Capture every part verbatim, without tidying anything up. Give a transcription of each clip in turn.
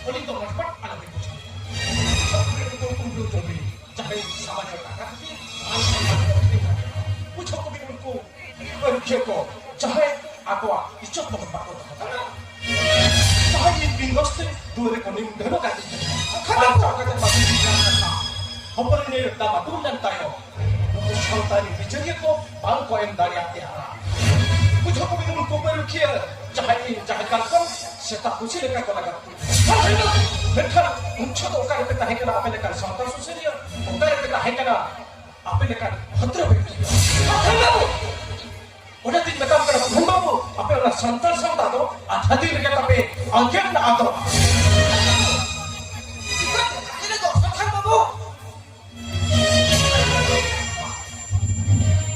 ᱩᱱᱤ ᱫᱚ ᱢᱚᱴᱢᱚᱴ ᱟᱞᱚᱵᱤᱱ ᱵᱩᱡᱷᱟᱹᱣ᱾ ᱡᱟᱦᱟᱸᱭ ᱥᱟᱢᱟᱱᱭᱚ ᱴᱟᱠᱟ ᱠᱷᱟᱹᱛᱤᱨ ᱟᱨ ᱥᱟᱢᱟᱱᱭᱚ ᱟᱹᱠᱷᱨᱤᱧ ᱠᱷᱟᱹᱛᱤᱨ᱾ ᱵᱩᱡᱷᱟᱹᱣ ᱠᱚᱵᱤᱱ ᱩᱱᱠᱩ ᱯᱟᱹᱨᱩᱠᱷᱤᱭᱟᱹ ᱠᱚ, ᱡᱟᱦᱟᱸᱭ ᱟᱠᱚᱣᱟᱜ ᱤᱡᱽᱡᱚᱛ ᱵᱚᱦᱚᱱ ᱵᱟᱠᱚ ᱫᱚᱦᱚ ᱫᱟᱲᱮᱭᱟᱜᱼᱟ᱾ ᱡᱟᱦᱟᱸᱭ ᱤᱧ ᱵᱤᱱ ᱫᱚᱥ ᱛᱮ ᱫᱩᱣᱟᱹᱨ ᱨᱮᱠᱚ ᱱᱤᱢ ᱰᱷᱮᱨᱚᱜ ᱠᱟᱱ ᱤᱧ ᱠᱷᱟᱱ ᱟᱠᱚᱣᱟᱜ ᱠᱟᱛᱮ ᱵᱟᱠᱚ ᱵᱩᱡᱷᱟᱹᱣ ᱠᱟᱱᱟ᱾ ᱦᱚᱯᱚᱱ ᱮᱨᱟ ᱫᱟᱢ ᱟᱹᱛᱩ ᱞᱮᱱ ᱛᱟᱭᱚᱢ ᱱᱩᱠᱩ ᱥᱟᱶᱛᱟ ᱨᱤᱱ ᱵᱤᱪᱟᱹᱨᱤᱭᱟᱹ ᱠᱚ ᱵᱟᱝ ᱠᱚ ᱮᱢ ᱫᱟᱲᱮᱭᱟᱜ ᱛᱮ ᱦᱟᱨᱟ᱾ ᱵᱩᱡᱷᱟᱹᱣ ᱠᱚᱵᱤᱱ ᱩᱱᱠᱩ ᱯᱟᱹᱨᱩᱠᱷᱤᱭᱟᱹ, ᱡᱟᱦᱟᱸᱭ ᱤᱧ ᱡᱟᱦᱟᱸᱭ ᱠᱟᱞᱠᱚᱢ ᱥᱮᱛᱟ ᱯᱩᱥᱤ ᱞᱮᱠᱟ ᱠᱚ ᱞᱟᱜᱟ᱾ ᱢᱮᱱᱠᱷᱟᱱ ᱩᱱ ᱡᱚᱦᱚᱜ ᱫᱚ ᱚᱠᱟ ᱨᱮᱯᱮ ᱛᱟᱦᱮᱸ ᱠᱟᱱᱟ ᱟᱯᱮ ᱞᱮᱠᱟᱱ ᱥᱟᱶᱛᱟ ᱥᱩᱥᱟᱹᱨᱤᱭᱟᱹ? ᱚᱠᱟ ᱨᱮᱯᱮ ᱛᱟᱦᱮᱸ ᱠᱟᱱᱟ ᱟᱯᱮ ᱞᱮᱠᱟᱱ ᱵᱷᱚᱫᱨᱚ ᱵᱮᱠᱛᱤ? ᱚᱱᱟ ᱛᱤᱧ ᱢᱮᱛᱟᱢ ᱠᱟᱱᱟ ᱯᱨᱚᱫᱷᱟᱱ ᱵᱟᱹᱵᱩ, ᱟᱯᱮ ᱚᱱᱟ ᱥᱟᱱᱛᱟᱲ ᱥᱟᱶᱛᱟ ᱫᱚ ᱟᱫᱷᱟ ᱫᱤᱱ ᱨᱮᱜᱮ ᱛᱟᱯᱮ ᱟᱸᱡᱮᱫ ᱱᱟ ᱟᱫᱚ᱾ ᱪᱤᱠᱟᱹᱛᱮ ᱟᱸᱡᱮᱫᱚᱜ ᱯᱨᱚᱫᱷᱟᱱ ᱵᱟᱹᱵᱩ?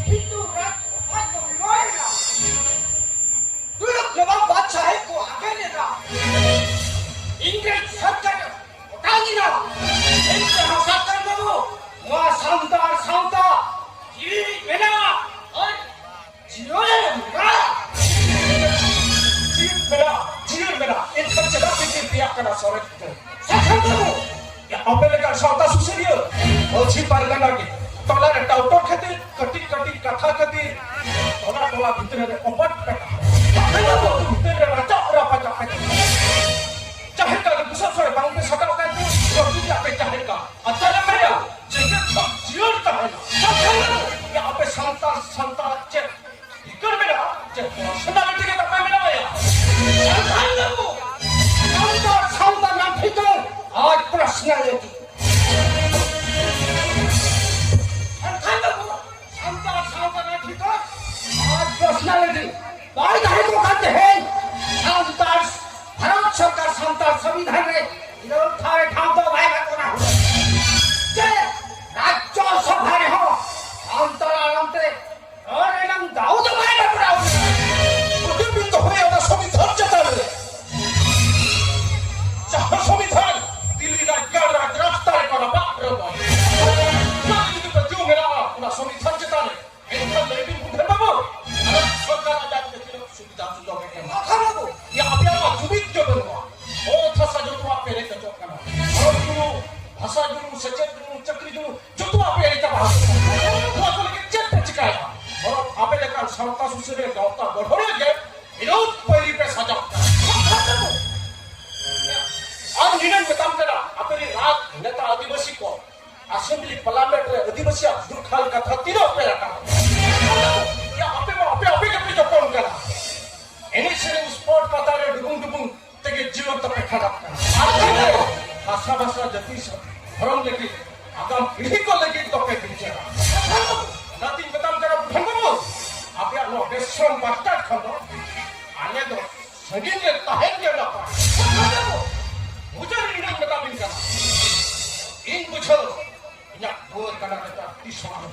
ᱦᱤᱱᱫᱩ ᱨᱟᱡᱽ ᱚᱠᱟ ᱠᱚ ᱵᱤᱞᱚᱭᱮᱱᱟ? ᱛᱩᱲᱩᱠ ᱱᱚᱵᱟᱵ ᱵᱟᱫᱥᱟᱦᱮᱵ ᱠᱚ ᱟᱴᱮᱫ ᱮᱫᱟ᱾ ᱤᱝᱨᱮᱡᱽ ᱥᱚᱨᱠᱟᱨ ᱚᱴᱟᱝ ᱮᱱᱟ᱾ ᱮᱱᱛᱮ ᱦᱚᱸ ᱥᱚᱨᱠᱟᱨ ᱵᱟᱹᱵᱩ, ᱱᱚᱣᱟ ᱥᱟᱱᱛᱟᱲ ᱥᱟᱶ ᱥᱟᱠᱷᱟᱱ ᱵᱟᱹᱵᱩ, ᱭᱟ, ᱟᱯᱮ ᱞᱮᱠᱟᱱ ᱥᱟᱶᱛᱟ ᱥᱩᱥᱟᱹᱨᱤᱭᱟᱹ ᱢᱟᱹᱡᱷᱤ ᱯᱟᱨᱜᱟᱱᱟ ᱜᱮ ᱴᱚᱞᱟ ᱨᱮ ᱴᱟᱣᱴᱚᱨ ᱠᱷᱟᱹᱛᱤᱨ, ᱠᱟᱹᱴᱤᱡ ᱠᱟᱹᱴᱤᱡ ᱠᱟᱛᱷᱟ ᱠᱷᱟᱹᱛᱤᱨ ᱴᱚᱞᱟ ᱴᱚᱞᱟ ᱵᱷᱤᱛᱨᱤ ᱨᱮ ᱚᱯᱟᱴ ᱯᱮ ᱠᱟᱱᱟ᱾ ᱥᱟᱠᱷᱟᱱ ᱵᱟᱹᱵᱩ, ᱵᱷᱤᱛᱨᱤ ᱨᱮ ᱨᱟᱪᱟᱜ ᱨᱟᱯᱟᱪᱟᱜ ᱯᱮ ᱠᱟᱱᱟ᱾ ᱡᱟᱦᱮᱨ ᱜᱟᱲ ᱨᱮ ᱵᱩᱥᱟᱹᱜ ᱥᱚᱲᱮ ᱵᱟᱝ ᱯᱮ ᱥᱟᱠᱟᱣ ᱠᱟᱱ ᱛᱮ ᱵᱟᱹᱲᱛᱤ ᱟᱯᱮ ᱡᱟᱦᱮᱨ ᱜᱟᱲ ᱟᱨ ᱡᱟᱦᱮᱨ ᱜᱟᱲ ᱡᱮᱜᱮᱛ ᱠᱷᱚᱱ ᱡᱤᱭᱟᱹᱲ ᱛᱟᱦᱮᱱᱟ᱾ ᱥᱟᱠᱷᱟᱱ ᱵᱟᱹᱵᱩ, ᱭᱟ, ᱟᱯᱮ ᱥᱟᱱᱛᱟᱲ, ᱥᱟᱱᱛᱟᱲᱟᱜ ᱪᱮᱫ ᱤᱠᱟᱹᱲ ᱢᱮᱱᱟᱜᱼᱟ, ᱪᱮᱫ personality ᱜᱮ ᱛᱟᱯᱮ ᱢᱮᱱᱟᱜᱼᱟ ᱭᱟ? ᱥᱟᱱᱛᱟᱲ ᱫᱚ, ᱥᱟᱱᱛᱟᱲ ᱥᱟᱶᱛᱟ ᱨᱮᱱᱟᱜ ᱴᱷᱤᱠᱟᱹ ᱟᱨ personality᱾ ᱥᱟᱱᱛᱟᱲ ᱫᱚ, ᱥᱟᱱᱛᱟᱲ ᱥᱟᱶᱛᱟ ᱨᱮᱱᱟᱜ ᱴᱷᱤᱠᱟᱹ ᱟᱨ personality᱾ ᱵᱟᱭ ᱛᱟᱦᱮᱸ ᱠᱚᱜ ᱠᱷᱟᱱ ᱛᱮᱦᱮᱧ ᱥᱟᱱᱛᱟᱲ, ᱵᱷᱟᱨᱚᱛ ᱥᱚᱨᱠᱟᱨ ᱥᱟᱱᱛᱟᱲ ᱥᱚᱝᱵᱤᱫᱷᱟᱱ ᱨᱮ ᱤᱨᱟᱹᱞ ᱴᱷᱟᱶ ᱨᱮ ᱴᱷᱟᱶ ᱫᱚ ᱵᱟᱭ ᱮᱢᱟ ᱠᱚ ᱠᱟᱱᱟ᱾ ᱪᱮ ᱨᱟᱡᱽᱡᱚ ᱥᱚᱵᱷᱟ ᱨᱮᱦᱚᱸ ᱥᱟᱱᱛᱟᱲ ᱟᱲᱟᱝ ᱛᱮ ᱨᱚᱲ ᱨᱮᱱᱟᱜ ᱫᱟᱣ ᱫᱚ ᱵᱟᱭ ᱮᱢᱟ ᱠᱚ ᱠᱟᱱᱟ᱾ ᱡᱩᱫᱤ ᱵᱤᱱ ᱫᱚᱦᱚᱭᱟ ᱚᱱᱟ ᱥᱚᱝᱵᱤᱫᱷᱟᱱ ᱪᱮᱛᱟᱱ ᱨᱮ, ᱡᱟᱦᱟᱸ ᱥᱚᱝᱵᱤᱫᱷᱟᱱ ᱫᱤᱞᱞᱤ ᱨᱟᱡᱽᱜᱟᱲ ᱨᱟᱡᱽ ᱨᱟᱥᱛᱟ ᱨᱮᱠᱚ ᱨᱟᱯᱟᱜ ᱨᱟᱹᱯᱩᱫ, ᱚᱱᱟ ᱡᱩᱫᱤ ᱯᱟᱹᱛᱭᱟᱹᱣ ᱢᱮᱱᱟᱜᱼᱟ ᱚᱱᱟ ᱥᱚᱝᱵᱤᱫᱷᱟᱱ ᱪᱮᱛᱟᱱ ᱨᱮ, ᱮᱱᱠᱷᱟᱱ ᱞᱟᱹᱭ ᱵᱤᱱ ᱵᱩᱫᱷᱟᱹᱱ ᱵᱟᱹᱵᱩ, ᱵᱷᱟᱨᱚᱛ ᱥᱚᱨᱠᱟᱨ ᱟᱡᱟᱜ ᱛᱮ ᱛᱤᱱᱟᱹᱜ ᱥᱩᱵᱤᱫᱷᱟ ᱥᱩᱡᱳᱜᱽ ᱮ ᱮᱢᱟ? ᱟᱠᱷᱟᱱ ᱵᱟᱹᱵᱩ, ᱭᱟ, ᱟᱯᱮᱭᱟᱜ ᱢᱟ ᱡᱩᱢᱤᱫ ᱜᱮ ᱵᱟᱹᱱᱩᱜᱼᱟ᱾ ᱚᱛ ᱦᱟᱥᱟ ᱡᱚᱛᱚᱣᱟᱜ ᱯᱮ ᱨᱮᱡ ᱦᱚᱪᱚᱜ ᱠᱟᱱᱟ᱾ ᱦᱚᱲ ᱡᱩᱢᱤ, ᱵᱷᱟᱥᱟ ᱡᱩᱢᱤ, ᱥᱮᱪᱮᱫ ᱡᱩᱢᱤ, ᱪᱟᱹᱠᱨᱤ ᱡᱩᱢᱤ, ᱡᱚᱛᱚᱣᱟᱜ ᱯᱮ ᱨᱮᱡ ᱪᱟᱵᱟ ᱦᱚᱪᱚᱜ ᱠᱟᱱᱟ᱾ ᱱᱚᱣᱟ ᱠᱚ ᱞᱟᱹᱜᱤᱫ ᱪᱮᱫ ᱯᱮ ᱪᱤᱠᱟᱭᱟ? ᱵᱚᱨᱚᱝ ᱟᱯᱮ ᱞᱮᱠᱟᱱ ᱥᱟᱶᱛᱟ ᱥᱩᱥᱟᱹᱨᱤᱭᱟᱹ ᱜᱟᱶᱛᱟ ᱜᱚᱲᱦᱚᱱᱤᱭᱟᱹ ᱜᱮ ᱵᱤᱨᱳᱫ ᱯᱟᱹᱭᱨᱤ ᱯᱮ ᱥᱟᱡᱟᱣ ᱠᱟᱱᱟ᱾ ᱟᱨ ᱱᱤᱱᱟᱹᱧ ᱢᱮᱛᱟᱢ ᱠᱟᱱᱟ, ᱟᱯᱮ ᱨᱮᱱ ᱨᱟᱡᱽ ᱱᱮᱛᱟ ᱟᱹᱫᱤᱵᱟᱹᱥᱤ ᱠᱚ assembly parliament ᱨᱮ ᱟᱹᱫᱤᱵᱟᱹᱥᱤᱭᱟᱜ ᱫᱩᱠ ᱦᱟᱞ ᱠᱟᱛᱷᱟ ᱛᱤᱱᱟᱹᱜ ᱯᱮ ᱨᱟᱠᱟᱵᱟ? ᱭᱟ, ᱟᱯᱮ ᱢᱟ ᱟᱯᱮ, ᱟᱯᱮ ᱜᱮᱯᱮ ᱡᱚᱯᱚᱱ ᱠᱟᱱᱟ᱾ ᱮᱱᱮᱡ ᱥᱮᱨᱮᱧ, sport ᱯᱟᱛᱟ ᱨᱮ ᱰᱩᱵᱩᱝ ᱰᱩᱵᱩᱝ ᱛᱮᱜᱮ ᱡᱤᱭᱚᱱ ᱛᱟᱯᱮ ᱠᱷᱟᱸᱰᱟᱜ ᱠᱟᱱᱟ᱾ ᱟᱨ ᱛᱤᱱᱟᱹᱜ ᱵᱷᱟᱥᱟ, ᱵᱷᱟᱥᱟ, ᱡᱟᱹᱛᱤ, ᱫᱷᱚᱨᱚᱢ ᱞᱟᱹᱜᱤᱫ, ᱟᱜᱟᱢ ᱯᱤᱲᱦᱤ ᱠᱚ ᱞᱟᱹᱜᱤᱫ ᱫᱚᱯᱮ ᱵᱤᱪᱟᱹᱨᱟ᱾ ᱚᱱᱟᱛᱤᱧ ᱢᱮᱛᱟᱢ ᱠᱟᱱᱟ ᱵᱩᱰᱷᱟᱹᱱ ᱵᱟᱹᱵᱩ, ᱟᱯᱮᱭᱟᱜ ᱱᱚᱣᱟ ᱵᱮᱥᱨᱚᱢ ᱵᱟᱥᱴᱟᱨ ᱠᱷᱚᱱ ᱫᱚ ᱟᱞᱮ ᱫᱚ ᱥᱟᱺᱜᱤᱧ ᱨᱮ ᱛᱟᱦᱮᱱ ᱜᱮ ᱱᱟᱯᱟᱭ᱾ ᱵᱩᱡᱷᱟᱹᱣ ᱤᱧ ᱫᱚᱧ ᱢᱮᱛᱟ ᱵᱤᱱ ᱠᱟᱱᱟ᱾ ᱤᱧ ᱵᱩᱡᱷᱟᱹᱣ, ᱤᱧᱟᱹᱜ ᱫᱩᱣᱟᱹᱨ ᱠᱟᱱᱟ ᱱᱮᱛᱟᱨ ᱛᱤᱥ ᱦᱚᱸ ᱟᱞᱚ᱾